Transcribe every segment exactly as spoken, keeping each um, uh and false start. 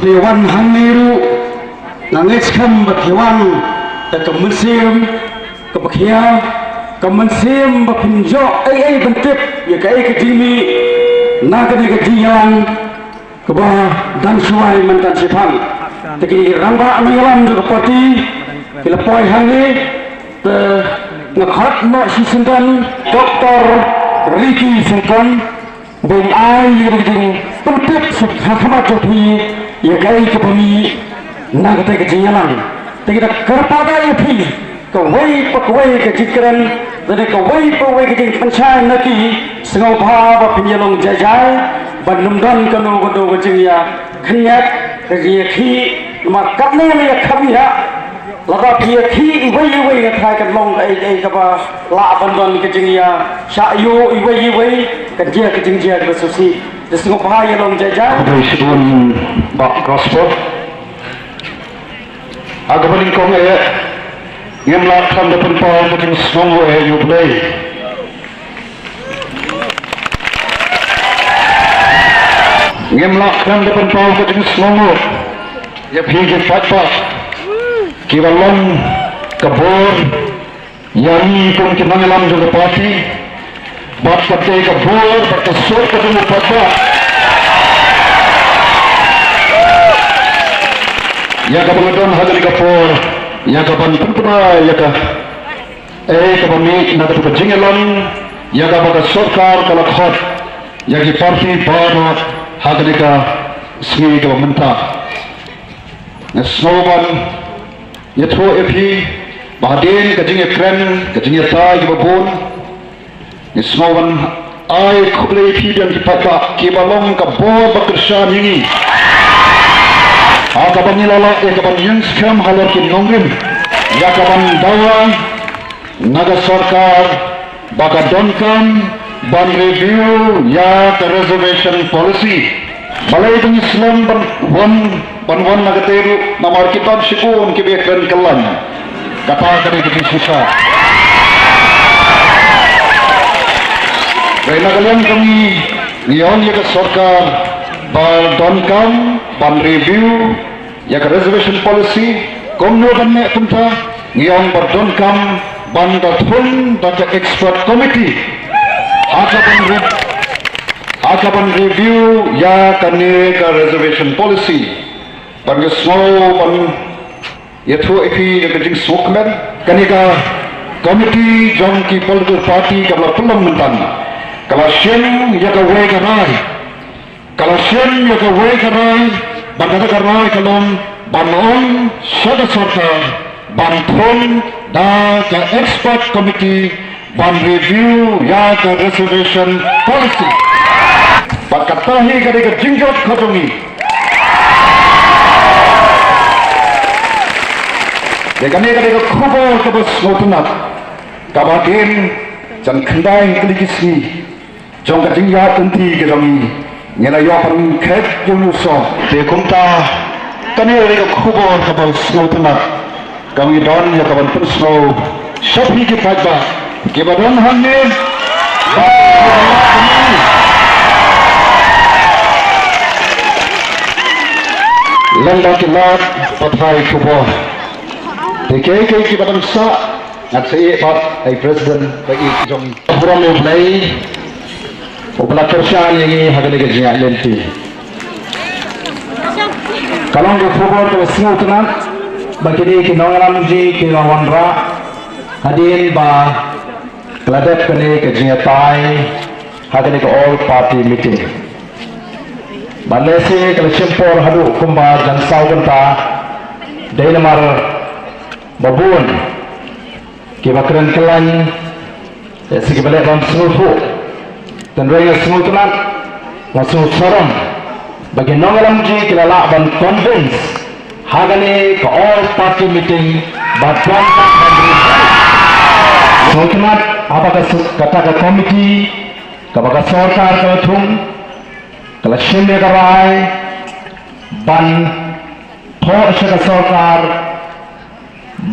Phi wan hangne ruh nga ngeit skhem ba phi wan da ka mynsiem kaba khia, ka mynsiem ba phin ïoh ei ei ban tip ïa kaei ka jingmih na kane ka jingïalang kaba dang shuwa mynta shaphang. Te ki rangbah nongïalam jong ka party ki la poi hangne, te nga khot noh shisyndon Doctor Ricky Syngkon, ban ai ïa ka jingpyntip sha khmat jong phi ïa kaei kaba mih na kata ka jingïalang. Te ngi da kyrpad ïa phi, kawei pa kawei ka jingkren, lane kawei pa kawei ka jingpynshai na ki, sngewbha ba phin ïa long jai jai, ban ym don kano kano ka jingïakhynñiat, ka jingïakhih, namar katne la ïa kham ïa, lada phi ïakhih iwei iwei nga tharai kan long kaei kaei kaba lah ban don ka jingïashah ïoh iwei iwei, kan jia ka jingjia kaba sngewsih. Te sngewbha ïa long jai jai. Khublei shibun Bah Gospel. Ha kaba nyngkong eh, ngim lah khlem da pynpaw ka jingsngewnguh eh ïa U Blei. Ngim lah khlem da pynpaw ka jingsngewnguh ïa phi ki paidbah kiba long ka bor ïa ngi kum ki nongïalam jong ka party, bad ka dei ka bor bad ka sur ka jong u paidbah ïa kaba nga don ha kane ka por ïa ka ban pynpaw ïa ka, eh, kaba mih na kata ka jingïalang ïa kaba ka sorkar ka la khot ïa ki party baroh ha kane ka sngi kaba mynta. Nga sngew ban ïathuh ïa phi ba hadien ka jingïakren, ka jingïatai kaba bun, nga sngew ban ai khublei ïa phi, don ki paidbah kiba long ka bor ba kyrshan ïa ngi ha kaba ngi la lah ïa ka ban ïeng skhem halor ki nongrim ïa ka ban dawa na ka sorkar ba ka donkam ban review ïa ka reservation policy. Balei ba ngi slem ban wan, ban wan na katei ruh, namar ki don shibun kiba ïakren kyllaiñ. Kata ka dei ka jingshisha. Hynrei na ka liang jong ngi, ngi ong ïa ka sorkar ba donkam ban review ïa ka reservation policy, kumno ban neh kumta, ngi ong ba donkam ban da thung da ka expert committee ha ka ban re-, ha ka ban review ïa kane ka reservation policy. Bad nga sngew ban ïathuh ïa phi ïa ka jingsngewkmen, kane ka committee jong ki political party kaba la pynlong mynta ka la shim ïa kawei ka rai. Ka la shim ïa kawei ka rai, bad kata ka rai ka long ban ong sha ka sorkar ban thung da ka expert committee ban review ïa ka reservation policy. Bad kata hi ka dei ka jingjop ka jong ngi. Te kane ka dei ka khubor kaba sngewtynnat kaba hadien jan khyndai tylli ki sngi jong ka jingïaid lynti ka jong ngi, ngi la ïoh ban khet ïa u song. Te kumta kane ka dei ka khubor kaba sngewtynnat kaba ngi don ïa ka ban pynsngew sha phi ki paidbah kiba don hangne. Lem bad ki lad pathai khubor. Te kiei kiei kiba dang sah, ngan sa ïeh pat ha i president ba ïeit jong ngi. Burom ïa U Blei uba la kyrshan ïa ngi ha kane ka jingïaid lynti. Ka long ka khubor kaba sngewtynnat ba kine ki nongïalam jong ngi ki la wanrah hadien ba ka la dep kane ka jingïatai ha kane ka all party meeting. Bad lehse ka la shim por haduh kumba jan saw kynta, dei namar ba bun kiba kren kyllaiñ, eh, lehse kiba leh bym sngewthuh. Hynrei nga sngewtynnat, nga sngewsarong ba ki nongïalam jong ngi ki la lah ban convince ha kane ka all party meeting ba donkam ban review. Sngewtynnat haba ka su-, kata ka committee kaba ka sorkar ka la thung ka la shim ïa ka rai ban thoh sha ka sorkar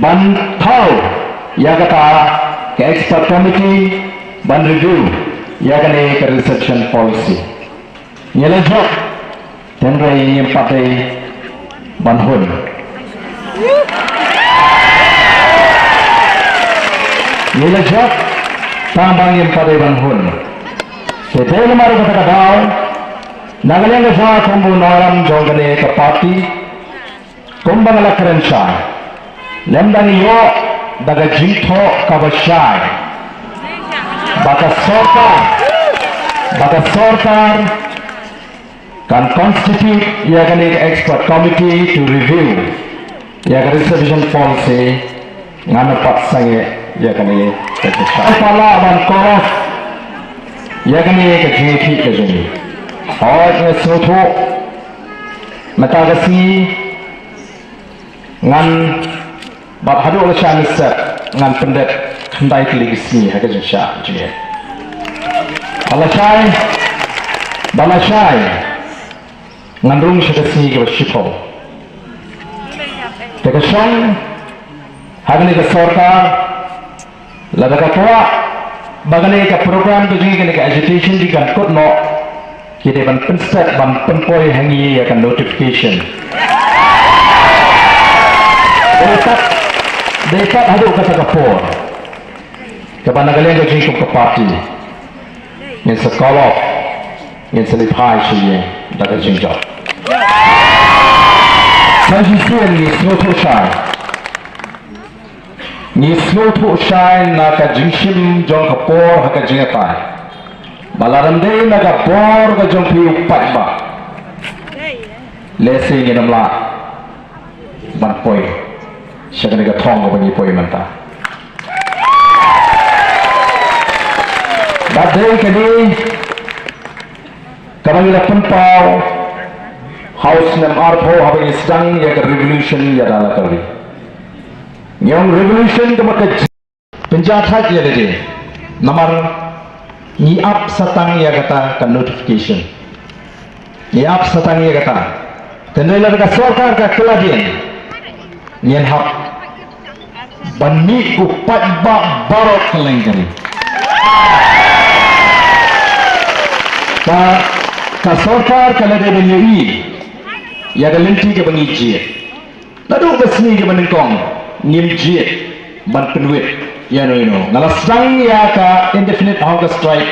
ban thaw ïa kata ka expert committee ban review ïa kane ka reservation policy. Ngi la jop, hynrei ngim pat dei Ban hun. Ngi la jop tang ba ngim pat dei ban hun. Te dei namar kata ka daw, na ka liang ka jong nga kum u nongïalam jong kane ka party, kumba nga la kren shai, lymda ngi ïoh da ka jingthoh kaba shai ba ka sorkar, ba ka sorkar kan constitute ïa kane ka expert committee to review ïa ka reservation policy, ngan ym pat sangeh ïa kane ka jingshai. Pala ban call off ïa kane ka jingïakhih ka jong ngi. Hooid, nga sngewthuh mynta ka sngi ngan, bad haduh lashai mynstep ngan pyndep khyndai tylli ki sngi ha ka jingshah jingeh. Ba lashai, ba lashai ngan rung sha ka sngi kaba shiphew. Te ka shong ha kane ka sorkar, lada ka kwah ba kane ka program ka jong ngi, kane ka agitation jong ngi kan kut noh, ki dei ban pynstet, ban pynpoi ha ngi ïa ka notification. Dei pat, dei pat haduh kata ka por kaba na ka liang ka jong ngi kum ka party ngin sa call off, ngin sa leit phai sha ïing da ka jingjop. Sa shisien ngi sngewthuh shai, ngi sngewthuh shai na ka jingshim jong ka por ha ka jingïatai, ba lada ym dei na ka bor ka jong phi u paidbah, lehse ngin ym lah ban poi sha kane ka thong kaba ngi poi mynta. Bad dei kane kaba ngi la pynpaw ha u snem arphew haba ngi sdang ïa ka revolution ïa da la ka ri. Ngi ong revolution ka mut ka jing- Pynjah thait ïa lade namar ngi ap sa tang ïa kata ka notification. Ngi ap sa tang ïa kata. Te hynrei lada ka sorkar ka kylla dien, ngin hap ban mih u paidbah baroh kylleng ka ri. Ka, ka sorkar ka la dei ban ïohi ïa ka lynti kaba ngi jied. Naduh ka sngi kaba nyngkong ngim jied ban pynwit ïano ïano. Nga la sdang ïa ka indefinite hunger strike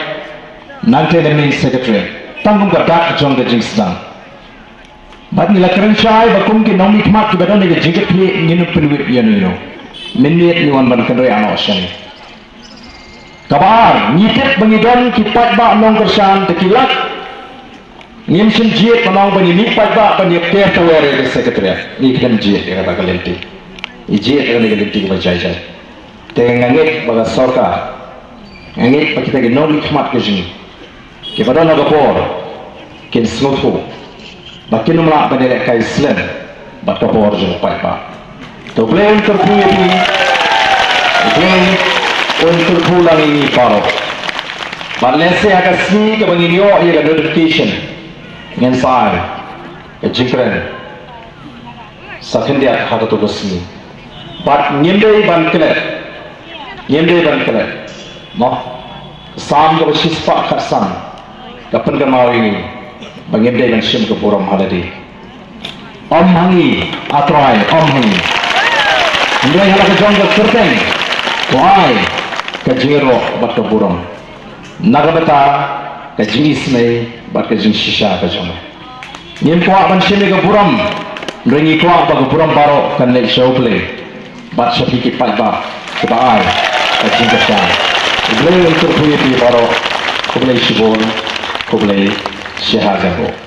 nangtei na main secretariat tang kum ka dak jong ka jingsdang. Bad ngi la kren shai ba kum ki nongmihkhmat kiba don ha ka jingkitkhlieh ngin ym pynwit ïano ïano. Mynmiet ngi wan ban kynriah noh sha ngi. Kaba ar, ngi tip ba ngi don ki paidbah nongkyrshan, te ki lak. Ngim shym jied ban ong ba ngi mih paidbah ban ïa ker tawer ïa ka secretariat. Ngi khlem jied ïa kata ka lynti. Ngi jied ïa kane ka lynti kaba jai jai. Te nga ngeit ba ka sorkar, nga ngeit ba kita ki nongmihkhmat ka jong ngi kiba don ha ka bor kin sngewthuh ba kin ym lah ban ïalehkai slem bad ka bor jong u paidbah. To U Blei un kyrkhu ïa phi, U Blei un kyrkhu lang ïa ngi baroh. Bad lehse ha ka sngi kaba ngin ïoh ïa ka notification, ngin sa ai ka jingkren sa khyndiat ha kato ka sngi. Bad ngim dei ban klet, ngim dei ban klet. Mo, Salm kaba shispah khatsan ka pynkynmaw ïa ngi ba ngim dei ban shim ka burom ha lade. Ym ha ngi, A Trai, ym ha ngi. Hynrei ha la ka jong ka kyrteng to ai ka jingïaroh bad ka burom na ka bynta ka jingisynei bad ka jingshisha ka jong me. Ngim kwah ban shim ïa ka burom, hynrei ngi kwah ba ka burom baroh kan leit sha U Blei bad sha phi ki paidbah kiba ai ka jingkyrshan. U Blei un kyrkhu ïa phi baroh. Khublei shibun. Khublei shihajar nguh.